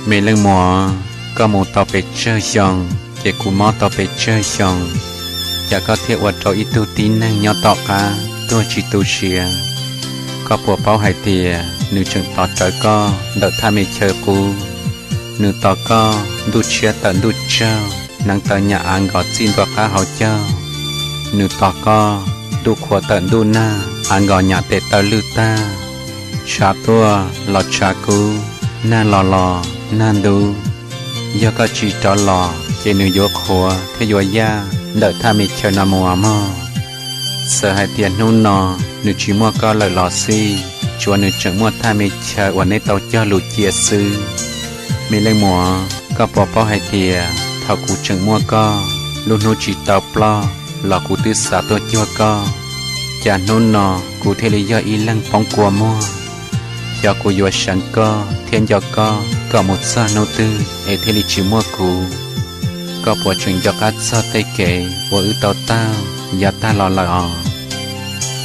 Me leej muam, koj mus tau pes tsawg xyoo, ces kuv mob tau pes tsawg xyoo, cas koj thiaj ua rau ib tug tib neeg nyob tom qab tuag tsis tu siav? Koj puas paub hais tias nws tseem tos rawv koj ntawm thaj me chaw qub? Nws tos koj ntuj tshiab tawm ntuj tsaug, hneev taw nyam av nkos txij ntua qab hauv caug. Nws tos koj ntuj qhua tawm ntuj nag, av nkos nyam tes taw lwj tag. Tshav tuaj los tshav kub, nag los los nag ntub. Yog koj tsis rov los ces nws yuav qhuav thiab yuav yaj ntawm thaj me chaw no mus mog. Txawm hais tias hnub no nws tsis muaj koj lawm los xij, tsuav nws tseem muaj thaj me chaw uas neb tau cog lus cia xwb. Me leej muam, koj puas paub hais tias thaum kuv tseem muaj koj, lub hnub tsis tau ploj los kuv twb xav tuaj cuag koj, cas hnub no kuv thiaj li yog ib leeg poob kua muag? Xyov kuv yuav seev koj thiab nco koj kom mus txog hnub twg es thiaj li tsis muaj kuv. Koj puas tseem nco qab txog tej kev uas wb tau taug yav tag los lawm os?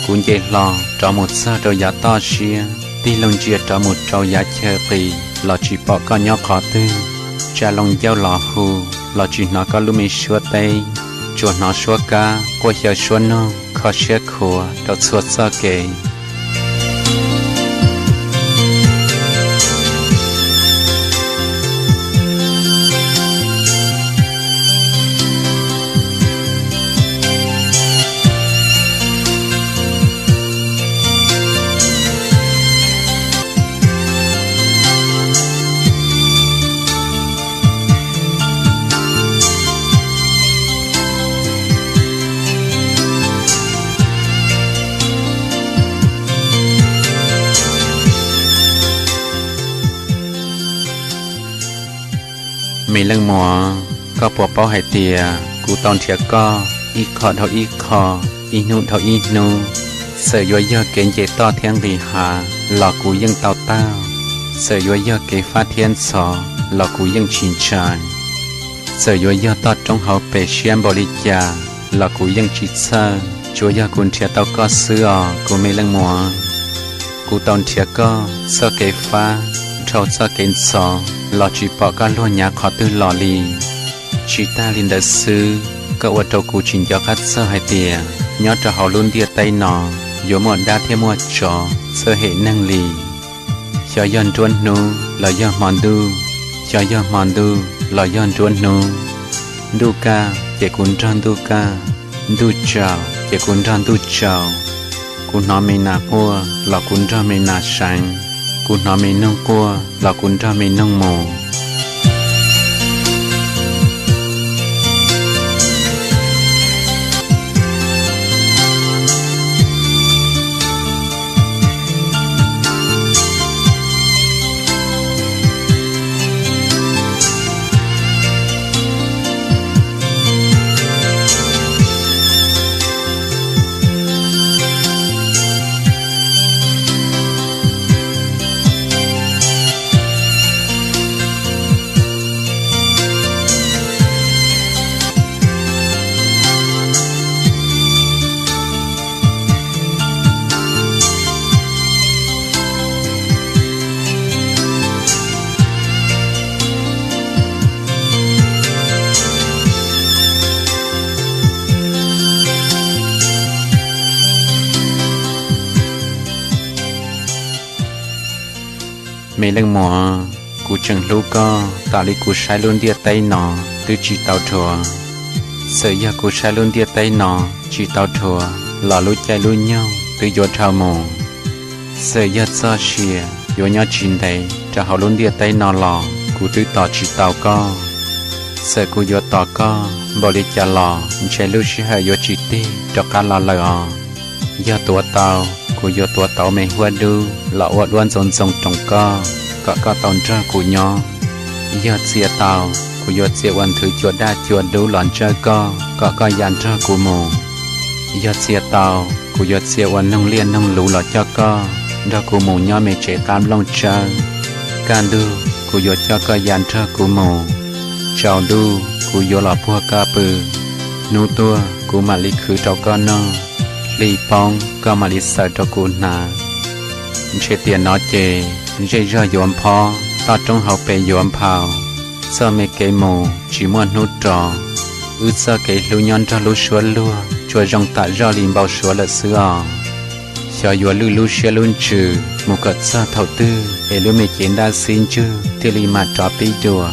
Kuv nce hlo rov mus txog rau yav toj siab, tig loo ntsia rov mus rau yav chaw qis los tsis pom koj nyob qhov twg. Tsa loo ncauj los hu los tsis hnov koj lub me suab teb, tsuas hnov suab kab quaj xyaw suab noog kho siab khuav rau txhua txoj kev. Me leej muam, koj puas paub hais tias kuv tau nrhiav koj ib qho dhau ib qho, ib hnub dhau ib hnub, txawm yuav yog kev nce toj thiab nqis hav los kuv yeej tau taug, txawm yuav yog kev fab thiab ntxhov los kuv yeej tsis ntshai. Txawm yuav yog toj roob hauv pes siab npaum li cas los kuv yeej tsis txhawj, tsuav yog kuv nrhiav tau koj xwb os kuv me leej muam. Kuv tau nrhiav koj txoj kev fab dhau txoj kev ntxhov los tsis pom koj luag nyav qhov twg los li. Tsis tag li ntawd xwb, koj ua rau kuv tsis nco qab txog hais tias nyob rau hauv lub ntiaj teb no yuav muaj dab thiab muaj tsov txawj hem neeg li. Xyov yog nruab hnub los yog hmo ntuj, xyov yog hmo ntuj los yog nruab hnub. Ntuj kaj ces kuv nrog ntuj kaj, ntuj tsaus ces kuv nrog ntuj tsaus. Kuv hnov me nas quaj los kuv nrog me nas seev, kuv hnov me noog quaj los kuv nrog me noog mus. Me leej muam, kuv tseem hlub koj tas li kuv saib lub ntiaj teb no twb tsis tau dhuav. Txawm yog kuv saib lub ntiaj teb no tsis tau dhuav los lub caij lub nyoog twb yuav dhau mus. Txawm yog txoj sia yuav nyob tsis ntev rau hauv lub ntiaj teb no los kuv twb tos tsis tau koj. Txawm kuv yuav tos koj npaum li cas los ntshe lub sij hawm yuav tsis tig rov qab los lawm os. Yog tuav tau, kuv yuav tuav tau me huab dub los ua duab ntxoov ntxoo roos koj, kom koj tau nrog kuv nyob. Yog txia tau, kuv yuav txia ua nthwv cua daj cua dub los ntsawj koj, kom koj ya nrog kuv mus. Yog txia tau, kuv yuav txia ua noog liaj noog luv los coj koj nrog kuv mus nyob me tsev qab nplooj tsawb. Kaj ntug, kuv yuav coj koj ya nrog kuv mus. Tsaus ntuj, kuv yuav los puag koj pw. Hnub tuaj, kuv mam li khwv rau koj noj. Hli poob, koj mam li xaws rau kuv hnav. Ntshe tiam no ces zej zog yuav nphob, toj roob hauv pes yuav nphau, txoj me kev mus tsis muaj hnub rov, wb txoj kev hlub nyob nrog lub suab luag tsuas zoo tam zoj li npau suav lawm xwb os. Xyov yuav lwj lub siab lub ntsws mus kom txog thaum twg es lub me cev ntaj xib ntswg thiaj li mam rov pib dua.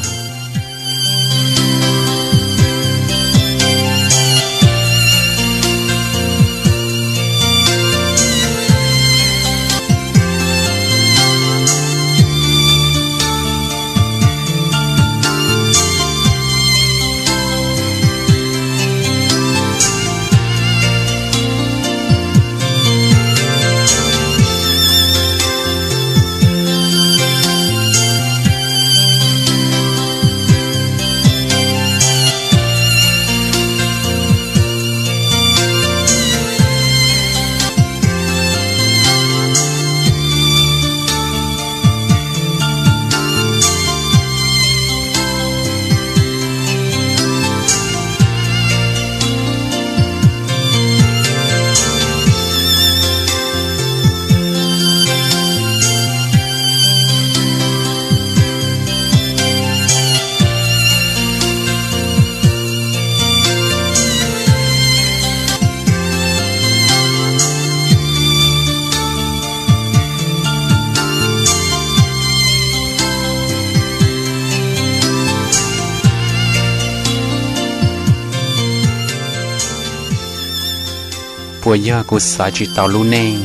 Puas yog kuv xav tsis tau lub neej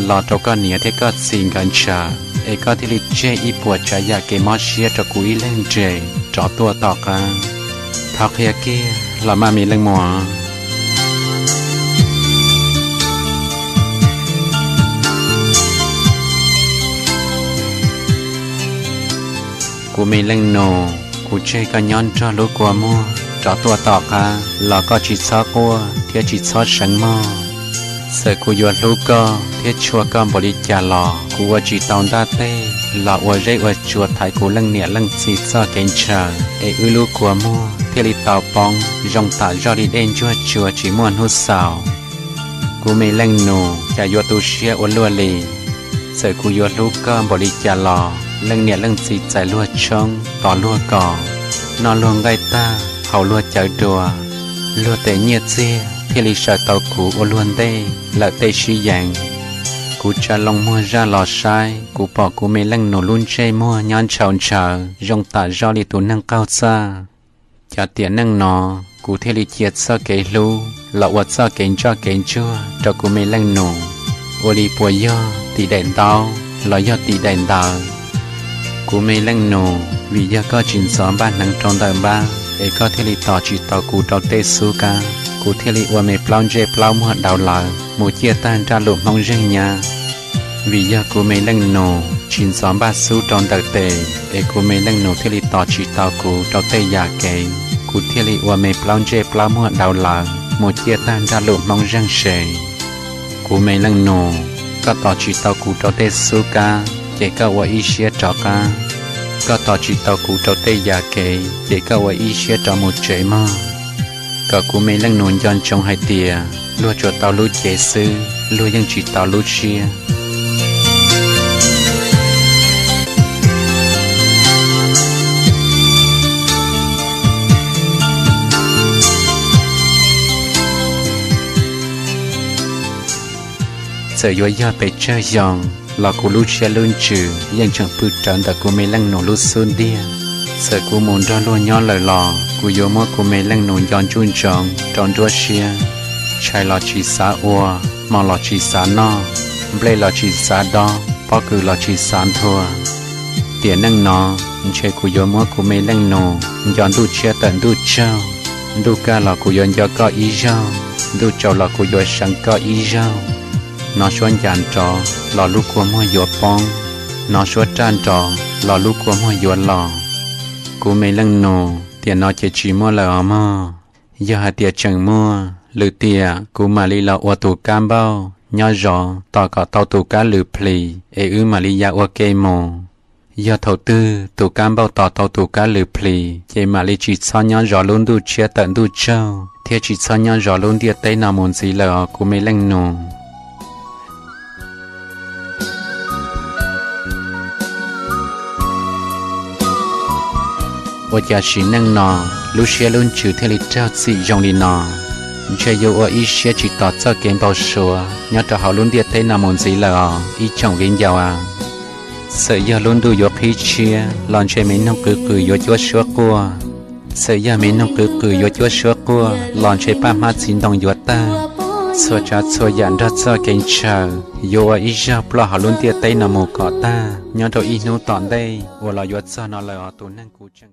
los rau koj niam thiab koj txiv nkawd ntshaw, es koj thiaj li tseg ib puas tsav yam kev mob siab rau kuv ib leeg nres rov tuaj tom qab? Thov qhia kiag los mas me leej muam. Kuv me leej nus, kuv tseg koj nyob nrog lub kua muag rov tuaj tom qab los koj tsis txhob quaj thiab tsis txhob seev mog. Txawm kuv yuav hlub koj thiab tshua koj npaum li cas los kuv ua tsis tau ntaj teg los ua zeb ua tsua thaiv kuv leej niam leej txiv txoj kev ntshaw es wb lub kua muag thiaj li tau poob zoo tam zoj li dej ntsuag tsua tsis muaj hnub xaus. Kuv me leej nus, cas yuav tu siab ua luaj li. Txawm kuv yuav hlub koj npaum li cas los leej niam leej txiv txais luag tshoob tos luag kos, noj luag nqaij tag haus luag cawv dua, luag tes nyiaj txiag thiaj li sawv tau kuv ua luag ntej lawm tej sib yees. Kuv tsa loo muag zaj los saib, kuv pom kuv me leej nus lub ntsej muag nyob ntshaus ntshaws zoo tam zoj li tus neeg qaug txaj. Cov tiam neej no, kuv thiaj li cia txoj kev hlub los ua txoj kev ntsoj kev ntsuag rau kuv me leej nus, ua li puas yog tim daim ntaub los yog tim daim ntawv? Kuv me leej nus, vim yog koj tsis ntxov npaj hneev rau ntawm npab es koj thiaj li tos tsis tau kuv rau tej xub kab, kuv thiaj li ua me plaub ntsej plaub muag dauv lawv mus ciaj tag nraj lus Hmoob zeej nyab. Vim yog kuv me leej nus tsis ntxov npaj xub rau ntawm tes es kuv me leej nus thiaj li tos tsis tau kuv rau tej yam kev, kuv thiaj li ua me plaub ntsej plaub muag dauv lawv mus ciaj tag nraj lus Hmoob zeej se. Kuv me leej nus, koj tos tsis tau kuv rau tej xub kab ces koj ua ib siab rov qab, koj tos tsis tau kuv rau tej yam kev ces koj ua ib siab rov mus tsev mog. Kom kuv me leej nus nco ntsoov hais tias luag tsuas tau lub cev xwb, luag yeej tsis tau lub siab. Txawm yuav yog pes tsawg xyoo los kuv lub siab lub ntsws yeej tseem pw rawv ntawm kuv me leej nus lub xub ntiag. Txawm kuv mus nrog luag nyob lawm los kuv yuav muab kuv me leej nus nco ntsuj ntsoov rau nruab siab. Tshais los tsis xav ua, hmo los tsis xav noj, nplej los tsis xav dob, pob kws los tsis xav nthua. Tiam neej no, ntshe kuv yuav muab kuv me leej nus nco ntuj tshiab tawm ntuj tsaug. Ntuj kaj los kuv yuav nco koj ib zaug, ntuj tsaus los kuv yuav seev koj ib zaug. Nov suab ncas nrov los lub kua muag yuav poob, nov suab raj nrov los lub kua muag yuav los. Kuv me leej nus, tiam no ces tsis muaj lawm os mog. Yog hais tias tseem muaj lwm tiam kuv mam li los ua tus kab npauj nyob zov tos kom tau tus kab lwm plhis es wb mam li ya ua ke mus. Yog thaum twg tus kab npauj tos tau tus kab lwm plhis ces mam li tsis txhob nyob zov lub ntuj tshiab tawm ntuj tsaug thiab tsis txhob nyob zov lub ntiaj teb no mus ntxiv lawm os kuv me leej nus. Ua cas sim neej no lub siab lub ntsws thiaj li raug txim zoo li no? Ntshe yuav ua ib siab tsis tos txoj kev npau suav nyob rau hauv lub ntiaj teb no mus ntxiv lawm os ib tsoom viv ncaus a. Txawm yog lub ntuj yuav qhib tshiab los ntshe me noog qwv qws yuav cuab suab quaj. Txawm yog me noog qwv qws yuav cuab suab quaj los ntshe paj hmab txiv ntoo yuav tawg. Txhua tsav txhua yam nrog txoj kev ntshaw yuav ua ib zaug ploj hauv lub ntiaj teb no mus kom tag nyob rau ib hnub tom ntej uas los yuav txog no lawm os tus neeg kuv tseem